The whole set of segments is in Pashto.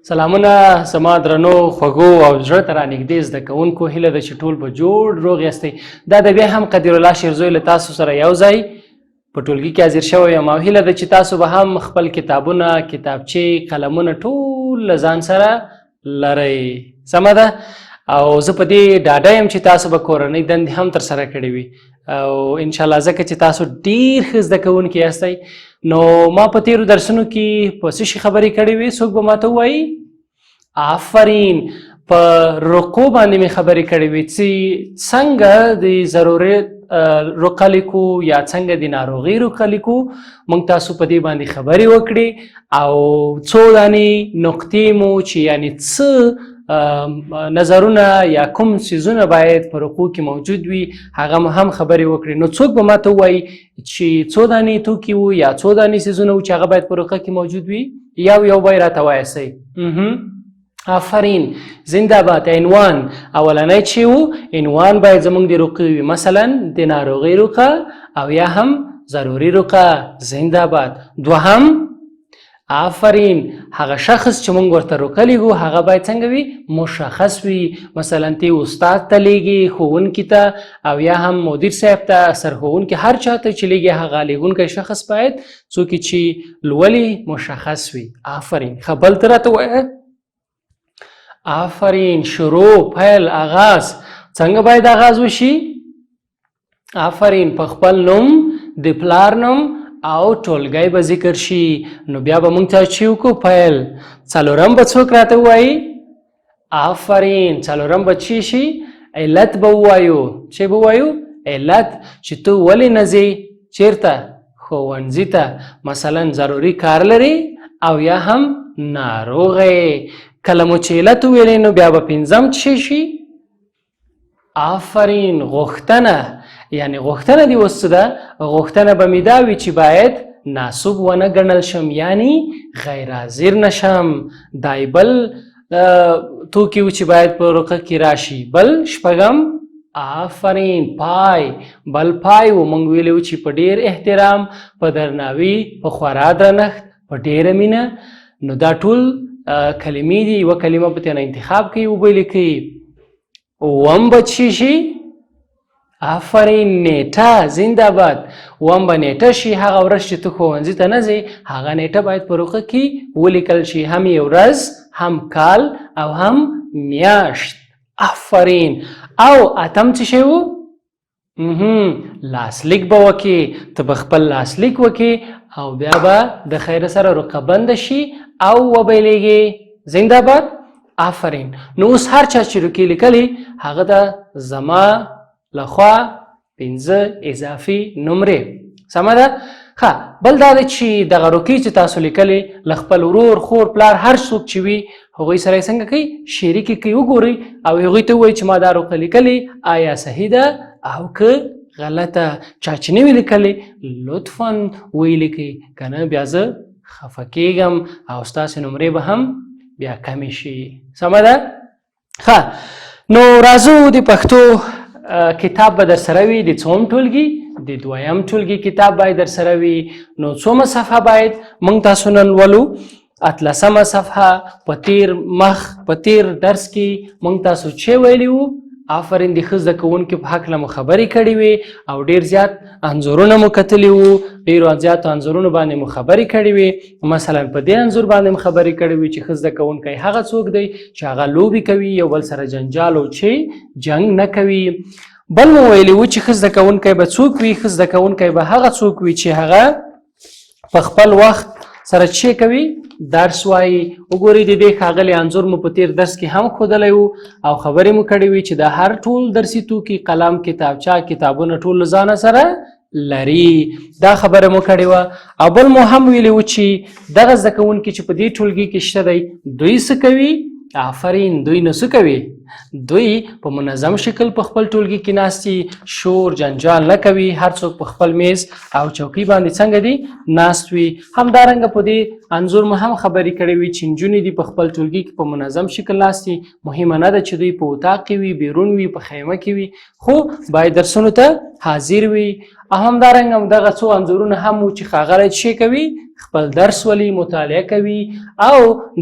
سلامونه زما درنو خوږو او زړه ته رانږدې زده کوونکو، هیله ده چې ټول به جوړ روغ یاستئ. دا د بیا هم قدیر الله شیرزوی له تاسو سره یو ځای په ټولګي کې حاضر شوی یم او هیله ده چې تاسو به هم خپل کتابونه، کتابچې، قلمونه ټول له ځان سره لرئ. سمه ده؟ او زه په دې ډاډه یم چې تاسو به کورنۍ دندې هم ترسره کړې وي او انشاءالله، ځکه چې تاسو ډیر ښه زده کوونکي یاستئ. نو ما په تیرو درسونو کې په څه شي خبرې کړې وې؟ څوک به ماته ووایي؟ آفرین، په رقو باندې مې خبرې کړې وې چې څنګه د ضروري رقه لیکو یا څنګه د ناروغي رقه لیکو. موږ تاسو په دې باندې خبرې وکړې او څو دانې نقطې مو چې یعنی څه نظرونه یا کوم څیزونه باید په رقو کې موجود وي، هغه مو هم خبرې وکړې. نو څوک به ماته ووایي چې څو دانې توکي وو یا څو دانې څیزونه وو چې هغه باید په رقه کې موجود وي؟ یو یو به یې راته وایاستئ. آفرین، زنده باد. عنوان اولنی چې وو، عنوان باید زمونږ د رقې وي، مثلا د ناروغۍ رقه او یا هم ضروري رقه. زنده باد. دوهم، آفرین، هغه شخص چې مونږ ورته رقه لیږو هغه باید څنګه وي؟ مشخص وي. مثلا تی استاد ته لیږي، ښوونکي ته او یا هم مدیر صاحب ته، سرښوونکي، هر چا ته چې لیږي، هغه لیږونکی شخص باید څوک چې لولي مشخص وي. آفرین. ښه، بل ته راته ووایه. آفرین، شروع، پیل، آغاز. څنګه باید آغاز وشي؟ آفرین، په خپل نوم، د پلار نوم او ټولګی به ذکر شي، نو بیا به مونږ ته چې وکړو پیل. څلورم به څوک راته ووایي؟ آفرین، څلورم به چی شي؟ علت به ووایو. چې به ووایو؟ علت چې ته ولې نه ځې چیرته؟ ښوونځي ته. مثلا ضروري کار لري او یا هم ناروغ یې. کله مو چې علت وویلې، نو بیا به پنځم څه شي؟ آفرین، غوښتنه. یعنی غوښتنه دی اوس څه ده؟ غوښتنه به مې دا وي چې باید ناسوب ونه ګڼل شم، یعنی غیر حاضر نشم. دا بل توکي و چې باید په رقه کې راشي. بل شپږم، آفرین، پای. بل پای و، مونږ ویلي و چې په ډیر احترام، په درناوي، په خورا درنښت، په ډیره مینه. نو دا ټول کلمې دي، یوه کلمه به ترېنه انتخاب کوي، وبه لیکئ. اووم به څه شي؟ آفرین، نیټه. زنده باد. اووم به نیټه شي. هغه ورځ چې ته ښوونځي ته نه ځې، هغه نیټه باید په رقه کې ولیکل شي، هم یې ورځ، هم کال او هم میاشت. آفرین. او اتم څه شی و؟ لاسلیک به وکې. ته به خپل لاسلیک وکې او بیا به د خیر سره رقه بنده شي او وبه یې لیږې. زنده باد، آفرین. نو اوس هر چا چې رقې لیکلي، هغه ته زما لخوا 5 اضافي نمرې. سمه ده؟ ښه، بل دا دی چې دغه رقې چې تاسو لیکلې، له خپل ورور، خور، پلار، هر څوک چې وي، هغوی سره یې څنګه کوي؟ شریکې کوي. وګورئ او هغوی ته ووایئ چې ما دا رقه لیکلې، آیا صحیح ده او که غلطه؟ چا چې نه وي لیکلې، لطفا ویې لیکئ، که نه بیا زه خفه کیږم او ستاسې نمرې به هم بیا کمې شي. سمه ده؟ ښه، نو راځو. د پښتو کتاب به در سره وي، د څوم ټولګي؟ د دویم ټولګي کتاب باید در سره وي. نو څومه صفحه باید موږ تاسو نن لولو؟ 18مه صفحه. په تیر مخ، په تیر درس کې موږ تاسو چې ویلي وو؟ آفرین، د ښه زده کوونکي په هکله مو خبرې کړې وې او ډیر زیات انځورونه مو کتلي وو. ډیرو زیاتو انځورونو باندې مو خبرې کړې وې. مثلا په دې انځور باندې مو خبرې کړې وې چې ښه زده کوونکی هغه څوک دی چې هغه لوبې کوي، یو بل سره جنجال او چې جنګ نه کوي. بل مو ویلي وو چې ښه زده کوونکی به څوک وي؟ ښه زده کوونکی به هغه څوک وي چې هغه په خپل وخت سره چې کوي؟ درس وایي. وګورئ، د دې ښاغلي انځور مو په تیر درس کې هم ښودلی وو او خبرې مو کړې وي چې د هر ټول درسي توکي، قلم، کتابچه، کتابونه ټول له ځانه سره لري. دا خبره مو کړې وه او بل مو هم ویلي وو چې دغه زده کوونکي چې په دې ټولګي کې شته دی، دوی څه کوي؟ آفرین، دوی نو څه کوي؟ دوی په منظم شکل په خپل ټولګي کې ناست دي، شور جنجال نه کوي، هر څوک په خپل میز او چوکۍ باندې څنګه دي؟ ناست وي. همدارنګه په دې انځور مو هم خبرې کړې وي چې نجونې دي، په خپل ټولګي کې په منظم شکل ناست دي. مهمه نه ده چې دوی په اتاق کې وي، بیرون وي، په خیمه کې وي، خو باید درسونو ته حاضر وي. او همدارنګه دغه څو انځورونه هم وو چې ښاغلی څه کوي، خپل درس ولي، مطالعه کوي، او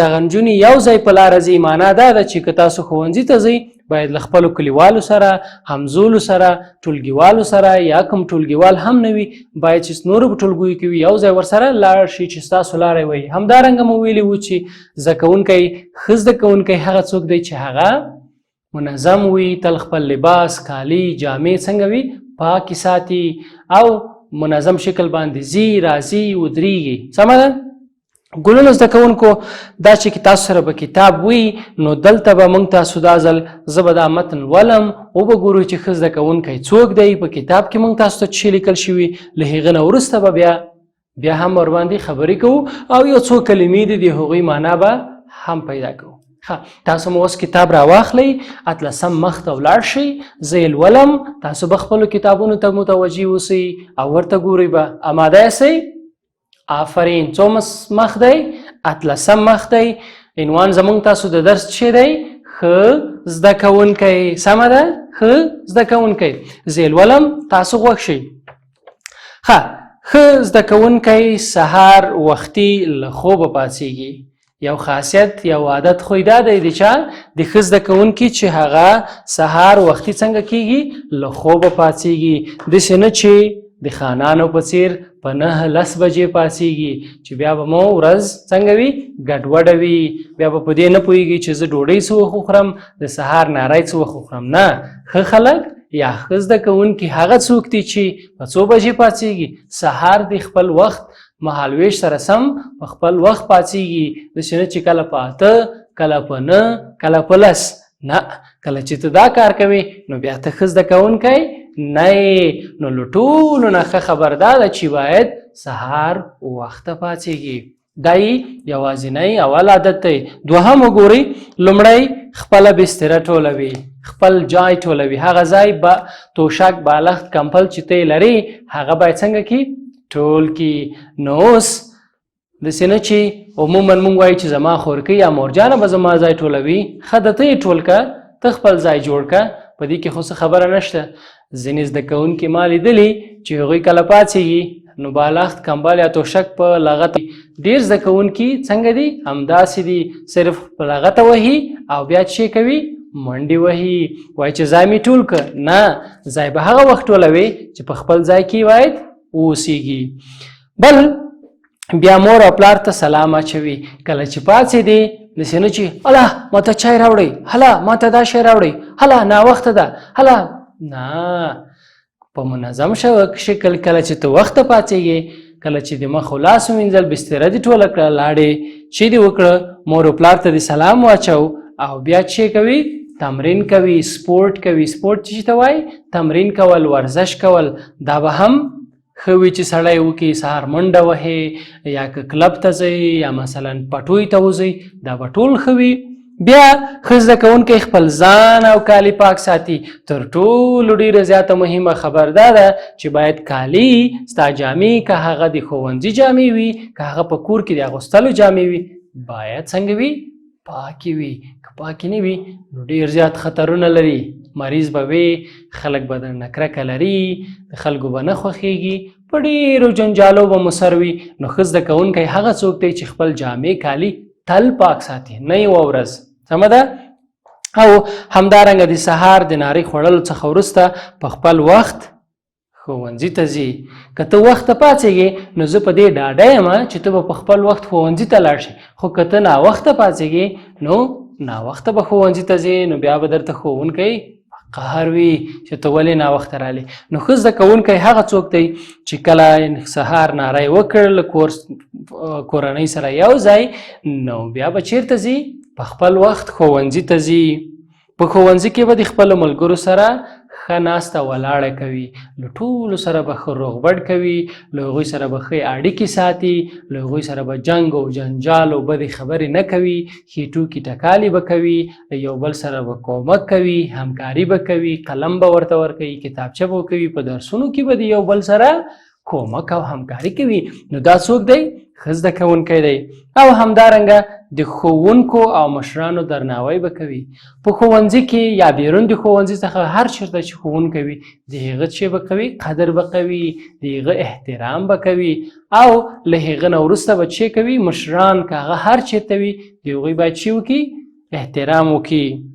دغه نجونې یو ځای په لاره ځي. معنا دا ده چې که تاسو ښوونځي ته ځئ باید له خپلو کلیوالو سره، همزولو سره، ټولګیوالو سره، یا کوم ټولګیوال هم نه وي باید چې نورو په ټولګیو کې وي یو ځای ورسره لاړ شي چې ستاسو لاره وي. همدارنګه مو ویلي وو چې زده کوونکی، ښه زده کوونکی هغه څوک دی چې هغه منظم وي، تل خپل لباس، کالي، جامې څنګه وي، پاکې ساتي او منظم شکل باندې ځي راځي ودریږي. سمه ده ګلونو زده کوونکو، دا چې تاسو سره به کتاب وي نو دلته به موږ تاسو دا ځل زه به دا متن لولم، وبه ګورو چې ښه زده کوونکی څوک دی، په کتاب کې موږ تاسو ته څه لیکل شوي، له هغه نه وروسته به بیا هم ورباندې خبرې کوو او یو څو کلمې دي د هغوی معنا به هم پیدا کوو. ښه، تاسو مو اوس کتاب راواخلئ، اتلسم مخ ته ولاړ شئ، زه یې لولم، تاسو به خپلو کتابونو ته متوجه اوسئ او ورته ګورئ به. اماده یاستئ؟ آفرین. څو مخ دی؟ اتلسم مخ دی. عنوان زمونږ تاسو د درس څه دی؟ ښه زده کوونکی. سمه ده، ښه زده کوونکی. زه یې لولم، تاسو غوږ شئ. ښه، ښه زده کوونکی سهار وختي له خوبه پاڅیږي. یو خاصیت، یو عادت خو دا دی د چا، د ښه زده کوونکي چې هغه سهار وختي څنګه کیږي، له خوبه پاڅیږي. داسې نه چې د خانانو په څیر په 9-10 بجې پاڅیږي چې بیا به مو ورځ څنګه وي، ګډوډه وي، بیا به په دې نه پوهیږي چې زه ډوډۍ څه وخت وخورم، د سهار ناری څه وخت وخورم. نه، ښه خلک یا ښه زده کوونکي هغه څوک دي چې په څو بجې پاڅیږي، سهار د خپل وخت مهالویش سره سم په خپل وخت پاڅیږي. داسې نه چې کله په 8، کله په 9، کله په 10. نه، کله چې ته دا کار کوې نو بیا ته ښه زده کوونکی نه یې. نو له ټولو نه ښه خبر دا ده چې باید سهار وخته پاڅیږي. دا یې یوازینی اول عادت دی. دوهم وګورئ، لومړی خپله بستره ټولوي، خپل جای ټولوي، هغه ځای به توشک، بالښت، کمپل چې ته یې لرې هغه باید څنګه کي، ټول کی. نو اوس داسې نه چې عموما موږ وایو چې زما خورکۍ یا مورجانه به زما ځای ټولوي. ښه ده، ته یې ټول که، ته خپل ځای جوړ که، په دې کې خو څه خبره نشته. ځینې زده کوونکي ما لیدلي چې هغوی کله پاڅېږي نو بالښت، کمبل یا توشک په لغته. ډېر زده کوونکي څنګه دي، همداسې دي، صرف په لغته وهي او بیا څه کوي، منډې وهي، وایي چې ځای مې ټول که. نه، ځای به هغه وخت ټولوي چې په خپل ځای کې باید اوسیږي. بل بیا مور او پلار ته سلام اچوي. کله چې پاڅېدې داسې نه چې هله ماته چای راوړئ، هله ماته دا شی راوړئ، هله ناوخته ده، هله. نه، په منظم شکل کله چې ته وخته پاڅېږې، کله چې د مخ او لاس ومینځل، بستره دې ټوله کړه، لاړې چې دې وکړه، مور او پلار ته دې سلام واچو او بیا چې کوي، تمرین کوي، سپورت کوي. سپورت چې ته وایي تمرین کول، ورزش کول، دا به هم ښه وي چې سړی وکړي. سهار منډه وهي یا که کلب ته ځئ یا مثلا پټوی ته وځئ، دا به ټول ښه وي. بیا ښه زده کوونکی خپل ځان او کالي پاک ساتي. تر ټولو ډېره زیاته مهمه خبر دا ده چې باید کالي، ستا جامې، که هغه د ښوونځي جامې وي، که هغه په کور کې د اغوستلو جامې وي، باید څنګه وي، پاکې وي. که پاکې نه وي نو ډېر زیات خطرونه لري، مریض به وي، خلک به درنه کرکه لري، د خلکو به نه خوښېږي، په ډېرو جنجالو به مو سر وي. نو ښه زده کوونکی هغه څوک دی چې خپل جامې، کالي تل پاک ساتي، نه یوه ورځ. سمه ده؟ او همدارنګه د سهار د نارۍ خوړلو څخه وروسته په خپل وخت ښوونځي ته ځي. که ته وخته پاڅېږې نو زه په دې ډاډه یم چې ته به په خپل وخت ښوونځي ته لاړ شې، خو که ته ناوخته پاڅېږې نو ناوخته به ښوونځي ته ځې، نو بیا به درته ښوونکی قهر وي چې ته ولې ناوخته رالې. نو ښه زده کوونکی هغه څوک دی چې کله سهار ناری وکړ له کورنۍ سره یو ځای، نو بیا به چیرته ځي، په خپل وخت ښوونځي ته ځي. په ښوونځي کې به د خپلو ملګرو سره ښه ناسته ولاړه کوي، له ټولو سره به ښه روغبړ کوي، له هغوی سره به ښې اړیکې ساتي، له هغوی سره به جنګ او جنجال او بدې خبرې نه کوي، ښې ټوکې ټکالې به کوي، له یو بل سره به کومک کوي، همکاري به کوي، قلم به ورته ورکوي، کتابچه به کوي، په درسونو کې به د یو بل سره کومک او همکاري کوي، نو دا څوک دی؟ ښه زده کوونکی دی. او همدارنګه د ښوونکو او مشرانو درناوی به کوي. په ښوونځي کې یا بیرون د ښوونځي څخه هر چېرته چې ښوونکی وي، د هغه چې به کوي قدر به کوي، د هغه احترام به کوي، او له هغه نه وروسته به چې کوي مشران که هغه هر چېرته وي، د هغوی باید چې وکړي احترام وکړي.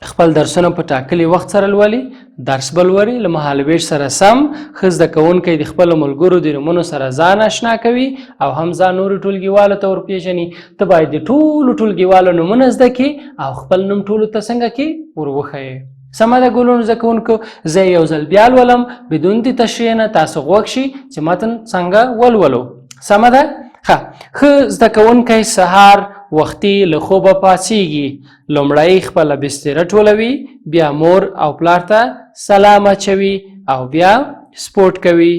خپل درسونه په ټاکلي وخت سره لولي، درس به لولي له مهالوېش سره سم. ښه زده کوونکی د خپلو ملګرو د نومونو سره ځان اشنا کوي او هم ځان نورو ټولګیوالو ته ورپېژني. ته باید د ټولو ټولګیوالو نومونه زده کړې او خپل نوم ټولو ته څنګه کې ور وښیې. سمه ده ګلونو زده کوونکو، زه یو ځل بیا لولم بدون د تشریح نه، تاسو غوږ شي چې متن څنګه ولولو. سمه ده؟ ښه. ښه زده کوونکی سهار وختي له خوبه پاڅیږي، لومړی خپله بستره ټولوي، بیا مور او پلار ته سلام اچوي او بیا سپورت کوي.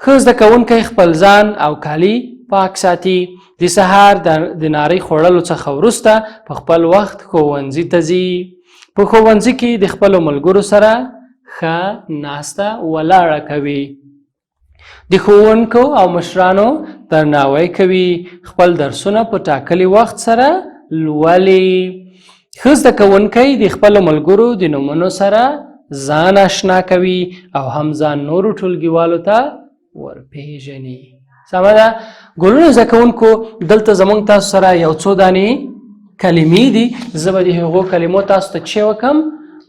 ښه زده کوونکی خپل ځان او کالي پاک ساتي. د سهار د نارۍ خوړلو څخه وروسته په خپل وخت ښوونځي ته ځي. په ښوونځي کې د خپلو ملګرو سره ښه ناسته ولاړه کوي. د ښوونکو او مشرانو درناوی کوي. خپل درسونه په ټاکلي وخت سره لولي. ښه زده کوونکی د خپلو ملګرو د نومونو سره ځان آشنا کوي او هم ځان نورو ټولګیوالو ته ورپېژني. سمه ده ګلونو زده کوونکو، دلته زمونږ تاسو سره یو څو دانې کلمې دي. زه به د هغو کلمو تاسو ته چې وکم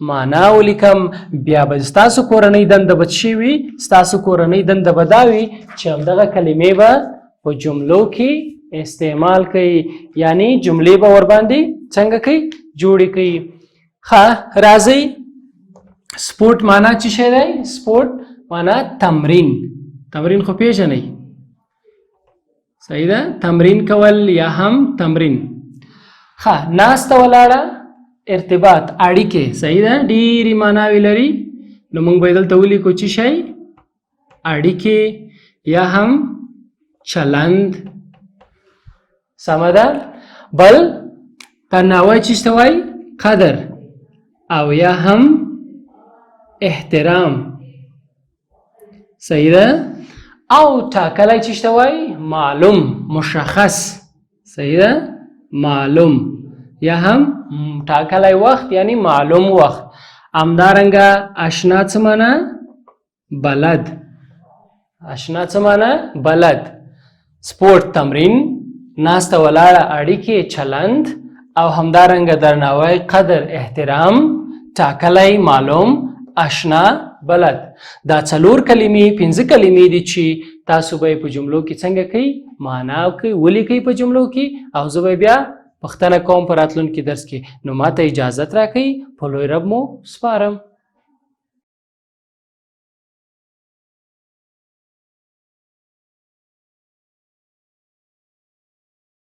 معنا ولیکم، بیا به ستاسو کورنۍ دنده به څه وي؟ ستاسو کورنۍ دنده به دا وي چې همدغه کلمې به په جملو کې استعمال کړئ، یعنی جملې به ورباندې څنګه کوي جوړې کړئ. ښه راځئ، سپورت معنا څه شی دی؟ سپورت معنا تمرین. تمرین خو پیژنئ، صحیح ده؟ تمرین کول یا هم تمرین. ښه، ناسته ولاړه ارتباط اړیکې، صحیح ده؟ ډېرې معناوې لري، نو موږ به یې دلته ولیکو چې شی اړیکې یا هم چلند. سمه ده؟ بل تناوی چې څه وایي؟ قدر او یا هم احترام، صحیح ده؟ او ټاکلی چې څه وایي؟ معلوم، مشخص، صحیح ده؟ معلوم یا هم ټاکلی وخت، یعنی معلوم وخت. همدارنګه اشنا څه معنا؟ بلد. اشنا څه معنا؟ بلد. سپورت تمرین، ناسته ولاړه اړیکې چلند، او همدارنګه درناوی، قدر، احترام، ټاکلی، معلوم، اشنا، بلد. دا څلور کلمې، پنځه کلمې دي چې تاسو به یې په جملو کې څنګه کوئ معنا کوئ، ولیکئ په جملو کې، او زه به بیا پوښتنه کوم په راتلونکي درس کې. نو ماته اجازت راکړئ، په لوی رب مو سپارم.